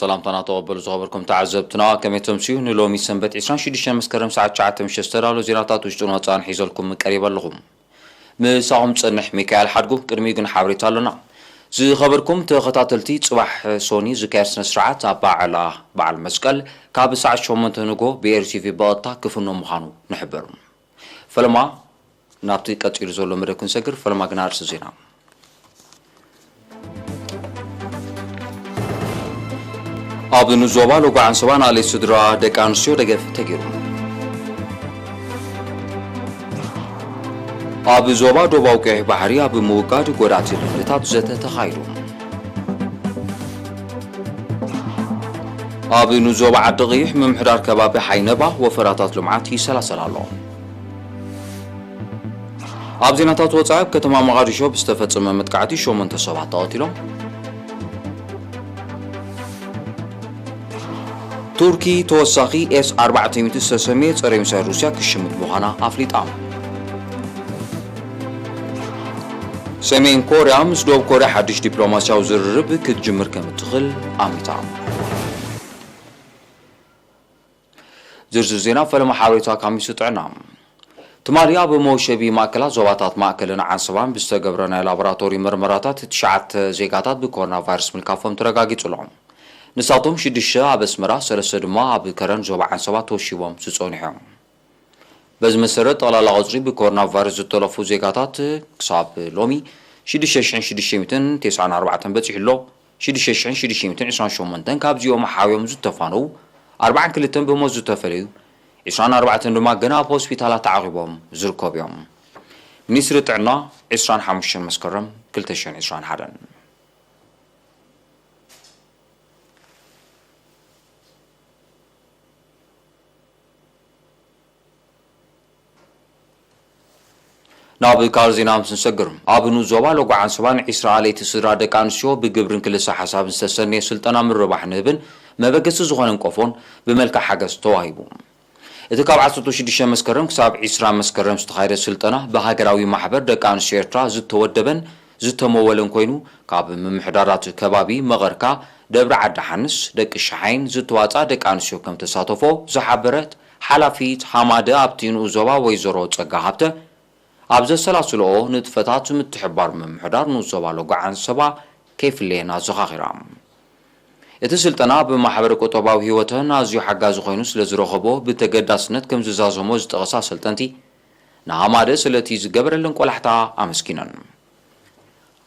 ሰላምታና ተቐበሉ ዝኸበርኩም ተዓዘብትና፣ ከመይ ተምስዩ? ንሎሚ ሰንበት ዕስራን ሽዱሽተን መስከረም ሰዓት ትሽዓተ ምሸት ዝተዳለዉ ዜናታት ውሽጥን ወጻእን ሒዘልኩም ቀሪበ ኣለኹ። ምሳኹም ጸንሕ ሚካኤል ሓድጉ። ቅድሚኡ ግን ሓበሬታ ኣሎና። ዝኸበርኩም ተኸታተልቲ፣ ጽባሕ ሶኒ ዝካየድ ስነ ስርዓት ኣባዓዕላ በዓል መስቀል ካብ ሰዓት ሸሞንተ ንጎ ብኤርቲቪ ብቐጥታ ክፍኖ ምዃኑ ንሕበር። ፈለማ ናብቲ ቀጺሉ ዘሎ መደብ ክንሰግር፣ ፈለማ ግን ኣርእስቲ ዜና። ኣብ ንዞባ ሎጓ ዓንሰባ ንኣሌት ስድራ ደቂ ኣንስትዮ ደገፍ ተገይሩ። ኣብ ዞባ ዶባዊ ቀይሕ ባሕሪ ኣብ ምውጋድ ጎዳእቲ ልምድታት ዘተ ተኻይዱ። ኣብ ንዞባ ዓዲ ቐይሕ ምምሕዳር ከባቢ ሓይነባ ወፈራታት ልምዓት ይሰላሰል ኣሎ። ኣብ ዜናታት ወጻኢ፣ ኣብ ከተማ መቓዲሾ ብዝተፈጸመ መጥቃዕቲ ሸሞንተ ሰባት ተቐቲሎም። ቱርኪ ተወሳኺ ኤስ ኣርባዕተ ሚእቲ ዝተሰምየ ጸረ ሚሳይል ሩስያ ክሽምት ምዃና ኣፍሊጣ። ሰሜን ኮርያ ምስ ደቡብ ኮርያ ሓድሽ ዲፕሎማስያዊ ዝርርብ ክትጅምር ከም እትኽእል ኣሚታ። ዝርዝር ዜና ፈለማ ሓበሬታ ካሚሱ ጥዕና። ትማሊ ኣብ መወሸቢ ማእከላት ዞባታት ማእከልን ዓንሰባን ብዝተገብረ ናይ ላቦራቶሪ መርመራታት፣ ትሽዓተ ዜጋታት ብኮሮና ቫይረስ ምልካፎም ተረጋጊጹ ኣሎ። ንሳቶም ሽዱሽተ ኣብ ኣስመራ፣ ሰለስተ ድማ ኣብ ከረን ዞባ ዓንሰባ ተወሺቦም ዝጸንሑ እዮም። በዚ መሰረት፣ ጠቕላላ ቁጽሪ ብኮሮና ቫይረስ ዝተለፉ ዜጋታት ክሳብ ሎሚ ሽዱሽተ ሽሕን ሽዱሽተ ሚእትን ተስዓን ኣርባዕተን በጺሑ ኣሎ። ሽዱሽተ ሽሕን ሽዱሽተ ሚእትን ዕስራን ሸሞንተን ካብዚኦም ሓውዮም ዝተፋነዉ፣ ኣርባዓን ክልተን ብሞት ዝተፈለዩ፣ ዕስራን ኣርባዕተን ድማ ገና ኣብ ሆስፒታላት ተዓቒቦም ዝርከቡ እዮም። ሚኒስትሪ ጥዕና፣ ዕስራን ሓሙሽተን መስከረም ክልተ ሽሕን ዕስራን ሓደን። ናብ ካልእ ዜና ምስ ንሰግር፣ ኣብ ንኡስ ዞባ ሎጓ ዓንሰባን ዒስራ ኣለይቲ ስድራ ደቂ ኣንስትዮ ብግብርን ክልሰ ሓሳብን ዝተሰነየ ስልጠና ምርባሕ ንህብን መበገሲ ዝኾነን ቆፎን ብመልክዕ ሓገዝ ተዋሂቡ። እቲ ካብ ዓሰርተ ሽዱሽተ መስከረም ክሳብ ዒስራ መስከረም ዝተኻየደ ስልጠና ብሃገራዊ ማሕበር ደቂ ኣንስትዮ ኤርትራ ዝተወደበን ዝተመወለን ኮይኑ፣ ካብ ምምሕዳራት ከባቢ መቐርካ፣ ደብረ ዓዲ ሓንስ፣ ደቂ ሸሓይን ዝተዋፅኣ ደቂ ኣንስትዮ ከም ተሳተፎ ዝሓበረት ሓላፊት ሃማደ ኣብቲ ንኡስ ዞባ ወይዘሮ ጸጋ ሃብተ፣ ኣብ ዘሰላስልኦ ንጥፈታት ምትሕብባር ምምሕዳር ንኡስ ዞባ ሎጎ ዓንሰባ ከይፍለየን ኣዘኻኺራ። እቲ ስልጠና ኣብ ማሕበረ ቁጠባዊ ህይወተን ኣዝዩ ሓጋዚ ኮይኑ ስለ ዝረኸቦ፣ ብተገዳስነት ከም ዝዛዘሞ ዝጠቐሳ ሰልጠንቲ፣ ንሃማደ ስለቲ ዝገበረለን ቆላሕታ ኣመስጊነን።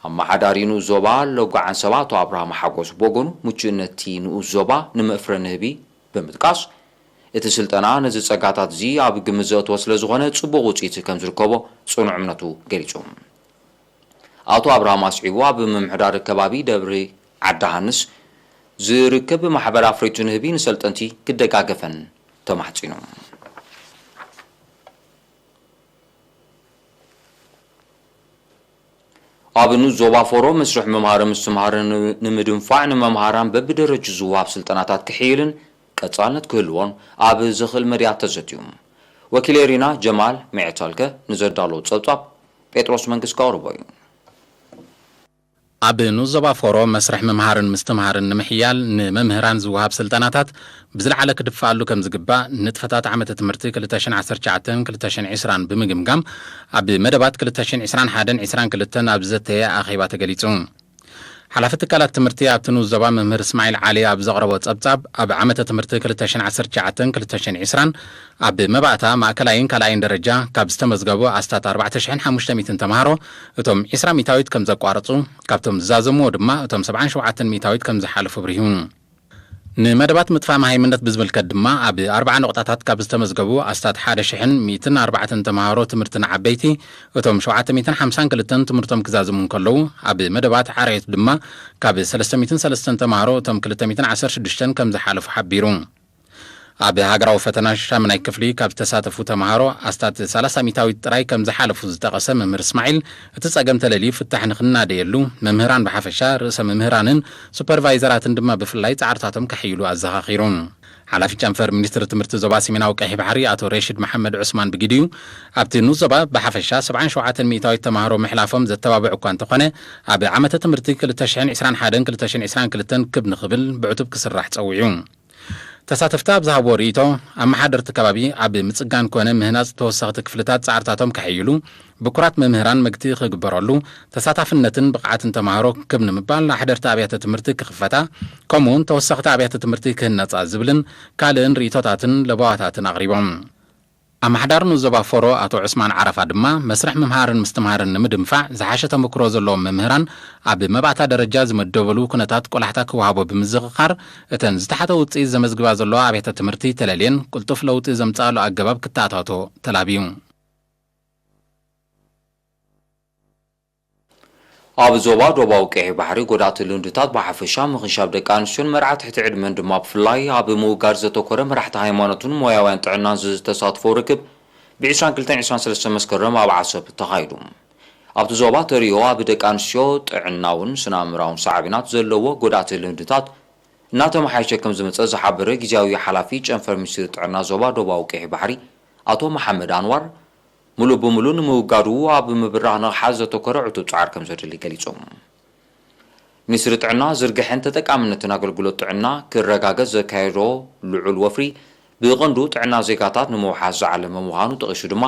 ኣመሓዳሪ ንኡስ ዞባ ሎጎ ዓንሰባ ኣቶ ኣብርሃም ሓጎስ ብወገኑ፣ ምቹእነት እቲ ንኡስ ዞባ ንመፍረ ንህቢ ብምጥቃስ፣ እቲ ስልጠና ነዚ ጸጋታት እዚ ኣብ ግምት ዘእተወ ስለ ዝኾነ፣ ጽቡቕ ውጽኢት ከም ዝርከቦ ጽኑዕ እምነቱ ገሊጹ። ኣቶ ኣብርሃም ኣስዒቡ፣ ኣብ ምምሕዳር ከባቢ ደብሪ ዓዲ ሃንስ ዝርከብ ማሕበር ኣፍሪቱ ንህቢ ንሰልጠንቲ ክደጋገፈን ተማሕጺኑ። ኣብ ንኡስ ዞባ ፎሮ መስርሕ ምምሃረ ምስትምሃረ ን-፣ ንምድንፋዕ ንመምሃራን በብደረጅ ዝወሃብ ስልጠናታት ክሕይልን ቀጻልነት ክህልዎን ኣብ ዘኽእል መድያት ተዘትዩ። ወኪል ኤሪና ጀማል ሚዕታልከ ንዘዳለዎ ጸብጻብ ጴጥሮስ መንግስት ከቕርቦ እዩ። ኣብ ንኡስ ዞባ ፎሮ መስርሕ ምምሃርን ምስትምሃርን ንምሕያል ንመምህራን ዝወሃብ ስልጠናታት ብዝለዓለ ክድፍኣሉ ከም ዝግባእ ንጥፈታት ዓመተ ትምህርቲ ክልተ ሽሕን ዓሰርተ ትሽዓተን ክልተ ሽሕን ዕስራን ብምግምጋም ኣብ መደባት ክልተ ሽሕን ዕስራን ሓደን ዕስራን ክልተን ኣብ ዘተየ ኣኼባ ተገሊጹ። ሓላፊ ትካላት ትምህርቲ ኣብቲ ንኡስ ዞባ መምህር እስማዒል ዓሊ ኣብ ዘቕረቦ ጸብጻብ፣ ኣብ ዓመተ ትምህርቲ ክልተ ሽሕን ዓሰርተ ትሽዓተን ክልተ ሽሕን ዕስራን ኣብ መባእታ ማእከላይን ካልኣይን ደረጃ ካብ ዝተመዝገቡ ኣስታት ኣርባዕተ ሽሕን ሓሙሽተ ሚእትን ተምሃሮ፣ እቶም ዕስራ ሚእታዊት ከም ዘቋረጹ፣ ካብቶም ዝዛዘምዎ ድማ እቶም ሰብዓን ሸውዓተን ሚእታዊት ከም ዝሓለፉ ኣብሪሁ። ንመደባት ምጥፋእ መሃይምነት ብዝምልከት ድማ፣ ኣብ ኣርብዓ ነቑጣታት ካብ ዝተመዝገቡ ኣስታት ሓደ ሽሕን ሚእትን ኣርባዕተን ተምሃሮ ትምህርቲ ንዓበይቲ፣ እቶም ሸውዓተ ሚእትን ሓምሳን ክልተን ትምህርቶም ክዛዝሙ እንከለዉ፣ ኣብ መደባት ዓርዕት ድማ ካብ ሰለስተ ሚእትን ሰለስተን ተምሃሮ እቶም ክልተ ሚእትን ዓሰርተ ሽዱሽተን ከም ዝሓለፉ ሓቢሩ። ኣብ ሃገራዊ ፈተና ሻምናይ ክፍሊ ካብ ዝተሳተፉ ተምሃሮ ኣስታት ሰላሳ ሚታዊት ጥራይ ከም ዝሓለፉ ዝጠቐሰ መምህር እስማዒል፣ እቲ ጸገም ተለልዩ ፍታሕ ንኽናደየሉ፣ መምህራን ብሓፈሻ፣ ርእሰ መምህራንን ሱፐርቫይዘራትን ድማ ብፍላይ ጻዕርታቶም ከሕይሉ ኣዘኻኺሩ። ሓላፊ ጨንፈር ሚኒስትሪ ትምህርቲ ዞባ ሰሜናዊ ቀይሕ ባሕሪ ኣቶ ሬሽድ መሓመድ ዑስማን ብግዲኡ፣ ኣብቲ ንኡስ ዞባ ብሓፈሻ ሰብዓን ሸውዓተን ሚእታዊት ተምሃሮ ምሕላፎም ዘተባብዕ እኳ እንተኾነ፣ ኣብ ዓመተ ትምህርቲ ክልተ ሽሕን ዕስራን ሓደን ክልተ ሽሕን ዕስራን ክልተን ክብ ንኽብል ብዕቱብ ክስራሕ ጸዊዑ። ተሳተፍቲ ኣብ ዝሃብዎ ርእይቶ፣ ኣመሓደርቲ ከባቢ ኣብ ምጽጋን ኮነ ምህናጽ ተወሰኽቲ ክፍልታት ጻዕርታቶም ከሐይሉ፣ ብኩራት መምህራን መግትኢ ክግበረሉ፣ ተሳታፍነትን ብቕዓትን ተምሃሮ ክብ ንምባል ኣሕደርቲ ኣብያተ ትምህርቲ ክኽፈታ፣ ከምኡውን ተወሰኽቲ ኣብያተ ትምህርቲ ክህነጻ ዝብልን ካልእን ርእይቶታትን ለበዋታትን ኣቕሪቦም። ኣመሓዳሪ ንኡስ ዞባ ፎሮ ኣቶ ዑስማን ዓረፋ ድማ፣ መስርሕ ምምሃርን ምስትምሃርን ንምድንፋዕ ዝሓሸ ተመክሮ ዘለዎም መምህራን ኣብ መባእታ ደረጃ ዝመደበሉ ኩነታት ቆላሕታ ክወሃቦ ብምዝኽኻር፣ እተን ዝተሓተ ውጽኢት ዘመዝግባ ዘለዋ ኣብያተ ትምህርቲ ተለልየን ቅልጡፍ ለውጢ ዘምጽኣሉ ኣገባብ ክተኣታቶ ተላብዩ። ኣብ ዞባ ዶባዊ ቀይሕ ባሕሪ ጎዳእቲ ልምድታት ብሓፈሻ ምኽንሻብ ደቂ ኣንስትዮን መርዓ ትሕቲ ዕድመን ድማ ብፍላይ ኣብ ምውጋድ ዘተኮረ መራሕቲ ሃይማኖትን ሞያውያን ጥዕናን ዝተሳትፎ ርክብ ብ ዕስራን ክልተን ዕስራን ሰለስተን መስከረም ኣብ ዓሰብ ተኻይዱ። ኣብቲ ዞባ ተርእዮ ኣብ ደቂ ኣንስትዮ ጥዕናውን ስነ ኣእምራውን ሳዕቤናት ዘለዎ ጎዳእቲ ልምድታት እናተመሓየሸ ከም ዝመጸ ዝሓበረ ግዝያዊ ሓላፊ ጨንፈር ሚኒስትሪ ጥዕና ዞባ ዶባዊ ቀይሕ ባሕሪ ኣቶ መሓመድ ኣንዋር፣ ሙሉእ ብሙሉእ ንምውጋዱ ኣብ ምብራህ ንቕሓት ዘተኮረ ዕቱብ ጻዕሪ ከም ዘድሊ ገሊጹ። ሚኒስትሪ ጥዕና ዝርግሐን ተጠቃምነትን ኣገልግሎት ጥዕና ክረጋገጽ ዘካየዶ ልዑል ወፍሪ ብቐንዱ ጥዕና ዜጋታት ንምውሓስ ዝዓለመ ምዃኑ ጠቒሱ ድማ፣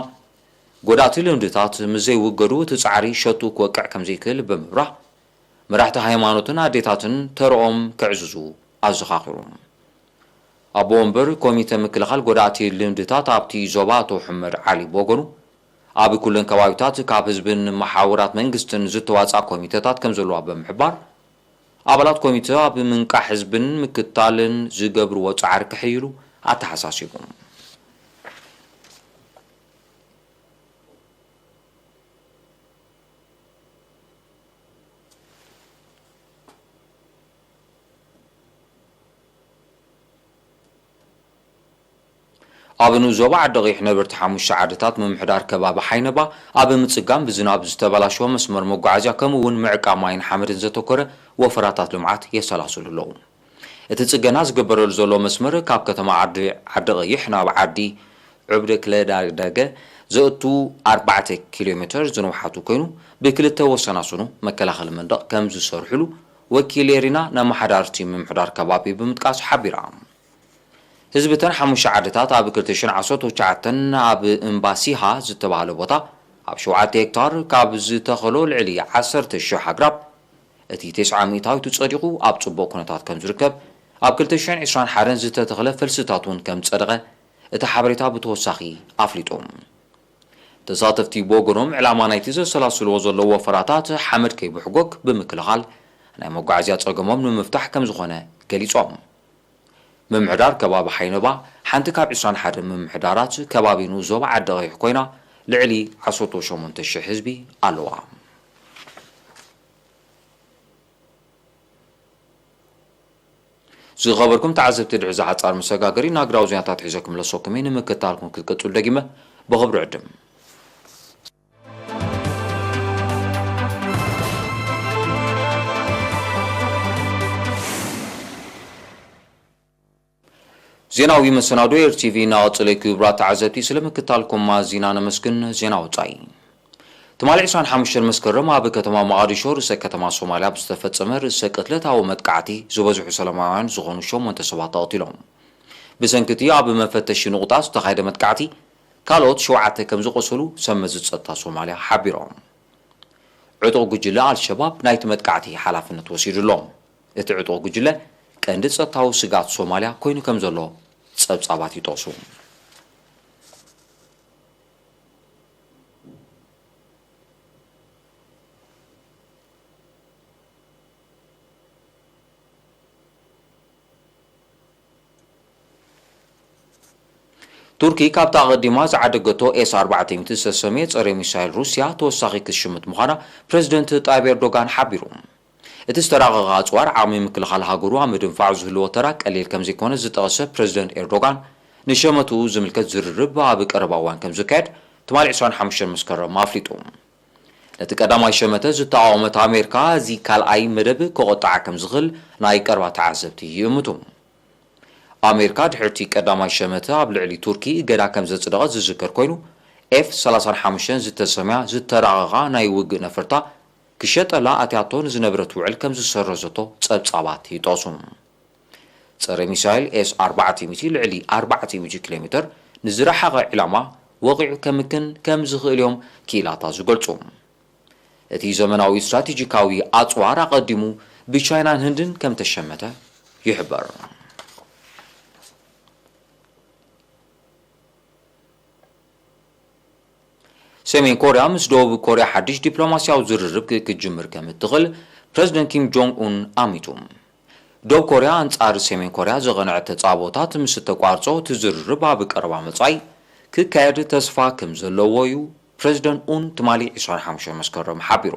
ጎዳእቲ ልምድታት ምስ ዘይውገዱ እቲ ጻዕሪ ሸቱ ክወቅዕ ከም ዘይክእል ብምብራህ፣ መራሕቲ ሃይማኖትን ኣዴታትን ተረኦም ከዕዝዙ ኣዘኻኺሩ። ኣቦ ወንበር ኮሚተ ምክልኻል ጎዳእቲ ልምድታት ኣብቲ ዞባ ኣቶ ሑመድ ዓሊ ብወገኑ፣ ኣብ ኩለን ከባቢታት ካብ ህዝብን መሓውራት መንግስትን ዝተዋፅኣ ኮሚተታት ከም ዘለዋ ብምሕባር፣ ኣባላት ኮሚተ ኣብ ምንቃሕ ህዝብን ምክታልን ዝገብርዎ ፃዕሪ ክሕይሉ ኣተሓሳሲቡ። ኣብ ንኡስ ዞባ ዓዲ ቐይሕ ነበርቲ ሓሙሽተ ዓድታት ምምሕዳር ከባቢ ሓይነባ ኣብ ምጽጋን ብዝናብ ዝተበላሸወ መስመር መጓዓዝያ ከምኡ እውን ምዕቃብ ማይን ሓመድን ዘተኮረ ወፈራታት ልምዓት የሰላስሉ ኣለዉ። እቲ ጽገና ዝግበረሉ ዘሎ መስመር ካብ ከተማ ዓዲ ዓዲ ቐይሕ ናብ ዓዲ ዕብደክለ ዳደገ ዘእቱ ኣርባዕተ ኪሎ ሜተር ዝንውሓቱ ኮይኑ ብክልተ ወሰናስኑ መከላኸሊ መንደቕ ከም ዝሰርሕሉ ወኪል ኤሪና ነመሓዳርቲ ምምሕዳር ከባቢ ብምጥቃስ ሓቢራ። ህዝቢ እተን ሓሙሽተ ዓድታት ኣብ ክልተ ሽሕን ዓሰርተ ትሽዓተን ኣብ እምባሲሃ ዝተባህለ ቦታ ኣብ ሸውዓተ ሄክታር ካብ ዝተኸሎ ልዕሊ ዓሰርተ ሽሕ ኣግራብ እቲ ተስዓ ሚእታዊቱ ጸዲቑ ኣብ ጽቡቕ ኩነታት ከም ዝርከብ፣ ኣብ ክልተ ሽሕን ዕስራን ሓደን ዝተተኽለ ፈልስታት እውን ከም ዝጸደቐ እቲ ሓበሬታ ብተወሳኺ ኣፍሊጡ። ተሳተፍቲ ብወገኖም ዕላማ ናይቲ ዘሰላስልዎ ዘለዉ ወፈራታት ሓመድ ከይብሕጎግ ብምክልኻል ናይ መጓዓዝያ ጸገሞም ንምፍታሕ ከም ዝኾነ ገሊጾም። ምምሕዳር ከባቢ ሓይነባ ሓንቲ ካብ ዕስራን ሓደን ምምሕዳራት ከባቢ ንኡስ ዞባ ዓዲ ቐይሕ ኮይና ልዕሊ ዓሰርተ ሸሞንተ ሽሕ ህዝቢ ኣለዋ። ዝኸበርኩም ተዓዘብቲ ድሕሪ ዝሓጻር መሰጋገሪ ናግራዊ ዜናታት ሒዘ ክምለሰኩም እየ። ንምክትታልኩም ክትቅጽሉ ደጊመ ብኽብሪ ዕድም። ዜናዊ መሰናዶ ኤር ቲ ቪ እናቐጸለ እዩ። ክቡራት ተዓዘብቲ፣ ስለ ምክታልኩም ኣዚና ነመስግን። ዜና ወጻኢ። ትማሊ ዕስራን ሓሙሽተን መስከረም ኣብ ከተማ መቓዲሾ፣ ርእሰ ከተማ ሶማልያ፣ ብዝተፈጸመ ርእሰ ቅትለታዊ መጥቃዕቲ ዝበዝሑ ሰላማውያን ዝኾኑ ሸሞንተ ሰባት ተቐቲሎም። ብሰንኪ እቲ ኣብ መፈተሺ ንቑጣ ዝተኻየደ መጥቃዕቲ፣ ካልኦት ሸውዓተ ከም ዝቖሰሉ ሰብ መዚ ጸጥታ ሶማልያ ሓቢሮም። ዕጡቕ ጉጅለ ኣልሸባብ ናይቲ መጥቃዕቲ ሓላፍነት ወሲዱ ኣሎ። እቲ ዕጡቕ ጉጅለ ቀንዲ ጸጥታዊ ስግኣት ሶማልያ ኮይኑ ከም ዘሎ ጸብጻባት ይጠቕሱ። ቱርኪ ካብታ ኣቐዲማ ዝዓደገቶ ኤስ ኣርባዕተ ሚእቲ ዝተሰምየ ጸረ ሚሳይል ሩስያ ተወሳኺ ክትሽምት ምዃና ፕረዚደንት ጣይብ ኤርዶጋን ሓቢሩ። እቲ ዝተራቐቐ ኣጽዋር ዓቕሚ ምክልኻል ሃገሩ ኣብ ምድንፋዕ ዝህልዎ ተራ ቀሊል ከም ዘይኮነ ዝጠቐሰ ፕረዚደንት ኤርዶጋን፣ ንሸመትኡ ዝምልከት ዝርርብ ኣብ ቀረባ እዋን ከም ዝካየድ ትማሊ ዕስራን ሓሙሽተን መስከረም ኣፍሊጡ። ነቲ ቀዳማይ ሸመተ ዝተቓወመት ኣሜሪካ፣ እዚ ካልኣይ መደብ ከቖጥዓ ከም ዝኽእል ናይ ቀረባ ተዓዘብቲ ይእምቱ። ኣሜሪካ ድሕርቲ ቀዳማይ ሸመተ ኣብ ልዕሊ ቱርኪ እገዳ ከም ዘጽደቐት ዝዝከር ኮይኑ፣ ኤፍ ሰላሳን ሓሙሽተን ዝተሰምያ ዝተራቐቓ ናይ ውግእ ነፈርታ ክሸጠላ ኣትያቶ ንዝነበረት ውዕል ከም ዝሰረዘቶ ጸብጻባት ይጠቕሱ። ጸረ ሚሳይል ኤስ ኣርባዕተ ሚእቲ ልዕሊ ኣርባዕተ ሚእቲ ኪሎ ሜተር ንዝረሓቐ ዒላማ ወቒዑ ከምክን ከም ዝኽእል እዮም ክኢላታት ዝገልጹ። እቲ ዘመናዊ ስትራቴጂካዊ ኣጽዋር ኣቐዲሙ ብቻይናን ህንድን ከም ተሸመተ ይሕበር። ሰሜን ኮርያ ምስ ደቡብ ኮርያ ሓድሽ ዲፕሎማስያዊ ዝርርብ ክ-፣ ክትጅምር ከም እትኽእል ፕረዚደንት ኪም ጆንግ ኡን ኣሚቱ። ደቡብ ኮርያ ኣንጻር ሰሜን ኮርያ ዘቐንዐ ተጻብኦታት ምስ እተቋርጾ፣ እቲ ዝርርብ ኣብ ቀረባ መጻኢ ክካየድ ተስፋ ከም ዘለዎ እዩ ፕረዚደንት ኡን ትማሊ ዕስራን ሓሙሽተን መስከረም ሓቢሩ።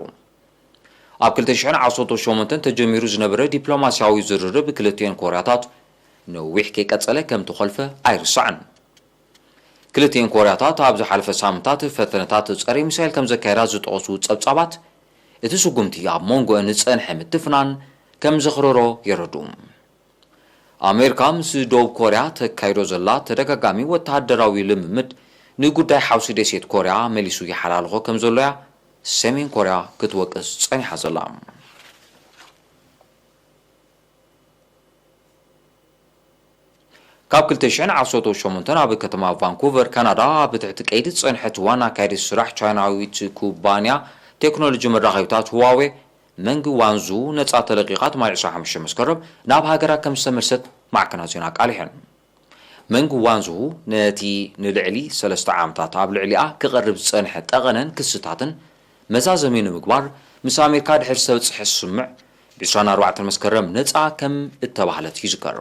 ኣብ ክልተ ሽሕን ዓሰርተ ሸሞንተን ተጀሚሩ ዝነበረ ዲፕሎማስያዊ ዝርርብ ክልቲኤን ኮርያታት ነዊሕ ከይቀጸለ ከም ተኾልፈ ኣይርሳዕን። ክልቲኤን ኮርያታት ኣብ ዝሓለፈ ሳምንታት ፈተነታት ጸረ ሚሳይል ከም ዘካየዳ ዝጠቐሱ ጸብጻባት፣ እቲ ስጉምቲ ኣብ መንጎአን ዝጸንሐ ምትፍናን ከም ዘኽረሮ የረድኡ። ኣሜሪካ ምስ ደቡብ ኮርያ ተካይዶ ዘላ ተደጋጋሚ ወተሃደራዊ ልምምድ ንጉዳይ ሓውሲ ደሴት ኮርያ መሊሱ ይሓላልኾ ከም ዘሎ'ያ ሰሜን ኮርያ ክትወቅስ ጸኒሓ ዘላ። ካብ ክልተ ሽሕን ዓሰርተ ሸሞንተን ኣብ ከተማ ቫንኩቨር ካናዳ ኣብ ትሕቲ ቀይዲ ዝጸንሐት ዋና ኣካያዲት ስራሕ ቻይናዊት ኩባንያ ቴክኖሎጂ መራኸቢታት ህዋዌ መንግ ዋንዙ ነጻ ተለቂቓ ትማሊ ዕስራን ሓሙሽተን መስከረም ናብ ሃገራ ከም ዝተመልሰት ማዕከናት ዜና ኣቃሊሐን። መንግ ዋንዙ ነቲ ንልዕሊ ሰለስተ ዓመታት ኣብ ልዕሊኣ ክቐርብ ዝጸንሐ ጠቐነን ክስታትን መዛዘሚ ንምግባር ምስ ኣሜሪካ ድሕሪ ዝተበጽሐ ስምምዕ ብዕስራን ኣርባዕተን መስከረም ነጻ ከም እተባህለት ይዝከር።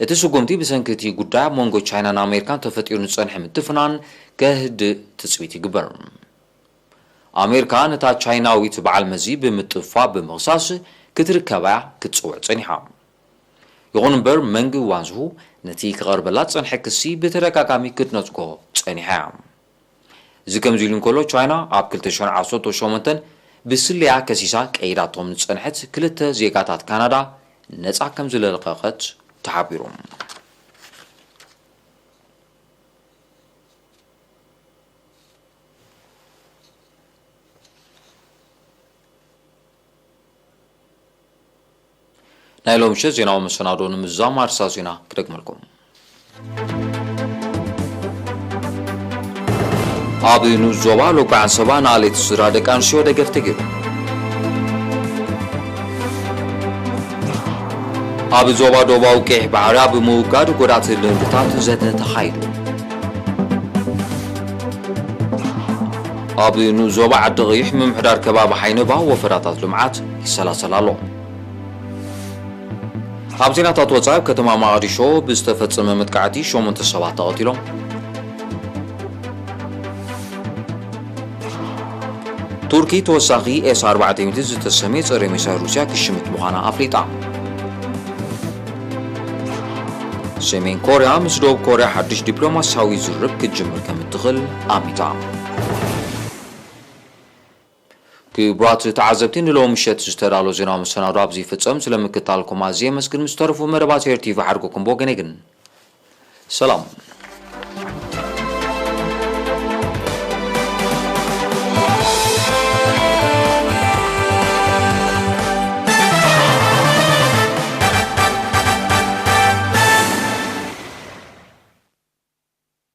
እቲ ስጉምቲ ብሰንኪ እቲ ጉዳይ ኣብ መንጎ ቻይናን ኣሜሪካን ተፈጢሩ ዝጸንሐ ምትፍናን ከህድእ ትጽቢት ይግበር። ኣሜሪካ ነታ ቻይናዊት በዓል መዚ ብምጥፋ ብምኽሳስ ክትርከባ ክትጽውዕ ጸኒሓ። ይኹን እምበር መንግ ዋንዝሁ ነቲ ክቐርበላ ዝጸንሐ ክሲ ብተደጋጋሚ ክትነጽጎ ጸኒሓ እያ። እዚ ከምዚ ኢሉ እንከሎ፣ ቻይና ኣብ ክልተ ሽሕን ዓሰርተ ሸሞንተን ብስለያ ከሲሳ ቀይዳቶም ዝጸንሐት ክልተ ዜጋታት ካናዳ ነጻ ከም ዝለቀቐት ተሓቢሩ። ናይ ሎምሸት ዜናዊ መሰናዶ ንምዝዛም ኣርሳ ዜና ክደግመልኩም። ኣብ ንኡስ ዞባ ሎጋዓን ሰባ ንኣሌት ስድራ ደቂ ኣንስትዮ ደገፍ ተገይሩ። ኣብ ዞባ ዶባዊ ቀይሕ ባሕሪ ኣብ ምውጋድ ጎዳእቲ ልምድታት ዘተ ተኻይዱ። ኣብ ንኡስ ዞባ ዓዲ ቀይሕ ምምሕዳር ከባቢ ሓይነባ ወፈራታት ልምዓት ይሰላሰል ኣሎ። ኣብ ዜናታት ወጻኢ፣ ኣብ ከተማ ማቓዲሾ ብዝተፈጸመ መጥቃዕቲ ሸሞንተ ሰባት ተቐቲሎም። ቱርኪ ተወሳኺ ኤስ ኣርባዕተ ሚእቲ ዝተሰመየ ጸረ ሚሳይል ሩስያ ክሽምት ምዃና ኣፍሊጣ። ሰሜን ኮርያ ምስ ደቡብ ኮርያ ሓድሽ ዲፕሎማስያዊ ዝርርብ ክትጅምር ከም እትኽእል ኣሚታ። ክቡራት ተዓዘብቲ፣ ንሎሚ ምሸት ዝተዳሎ ዜናዊ መሰናዶ ኣብዚ ይፍጸም። ስለ ምክታልኩም ኣዝየ የመስግን። ምስ ተረፉ መደባት ኤር ቲቪ ሓድጎኩም ብወገነይ ግን ሰላም።